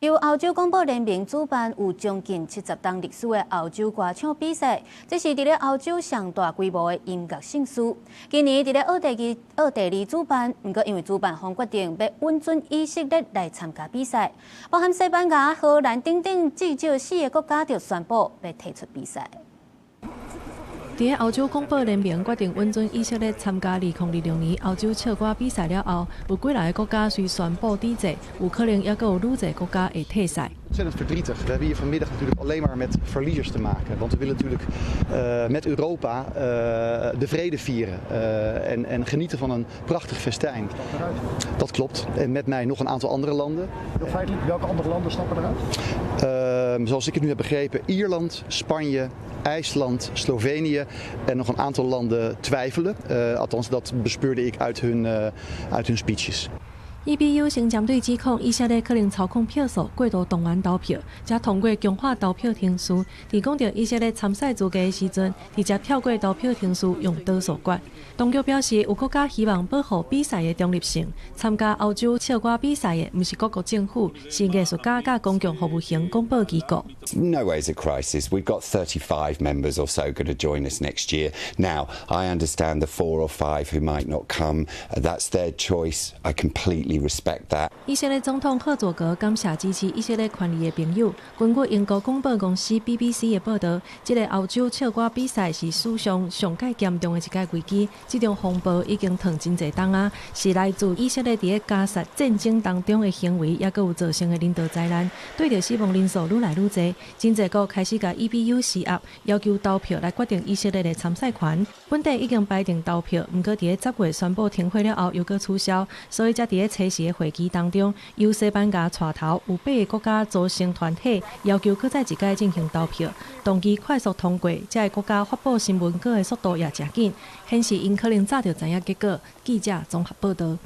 由歐洲廣播聯盟主辦，有將近70冬歷史的歐洲歌唱比賽，這是佇咧歐洲上大規模的音樂盛事。今年佇咧奧地利主辦，毋過因為主辦方決定欲允准以色列來參加比賽，包含西班牙、荷蘭等等至少四个國家就宣布欲退出比賽。佇歐洲廣播聯盟決定允准以色列參加2026年歐洲唱歌比賽了後，有幾若个國家隨宣布抵制，有可能猶閣有愈濟國家會退賽。 Ontzettend verdrietig. We hebben hier vanmiddag natuurlijk alleen maar met verliezers te maken. Want we willen natuurlijk met Europa de vrede vieren en genieten van een prachtig festijn. Dat klopt. En met mij nog een aantal andere landen. Heel feitelijk, welke andere landen stappen eruit? Zoals ik het nu heb begrepen, Ierland, Spanje, IJsland, Slovenië en nog een aantal landen twijfelen. Althans, dat bespeurde ik uit hun speeches. EBU 先針對指控以色列可能操控票數、過度動員投票，才通過強化投票程序。佇講著以色列參賽資格的時陣，直接跳過投票程序，用多數決。當局表示，有國家希望保護比賽的中立性。參加歐洲唱歌比賽的，毋是各國政府，是藝術家佮公共服務型廣播機構。 No way is a crisis. We've got 35 members or so going to join us next year. Now, I understand the four or five who might not come. That's their choice. I completely respect that. 以色列總統赫佐格感謝支持以色列權利的朋友。根據英國廣播公司 BBC 的報導，這個歐洲唱歌比賽是史上上蓋嚴重的一屆危機。這場風暴已經燙真濟冬啊，是來自以色列佇咧加薩戰爭當中的行為，猶閣有造成的人道災難，對著死亡人數愈來愈濟，真濟國開始共 EBU 施壓，要求投票來決定以色列的參賽權。本底已經排定投票，毋過佇咧10月宣布停火了後，又閣取消，所以才佇咧初時的會議當中，由西班牙帶頭，有八个國家組成團體，要求閣再一擺進行投票，動議快速通過。這个國家發布新聞稿的速度也誠緊，顯示𪜶可能早就知影結果。記者綜合報導。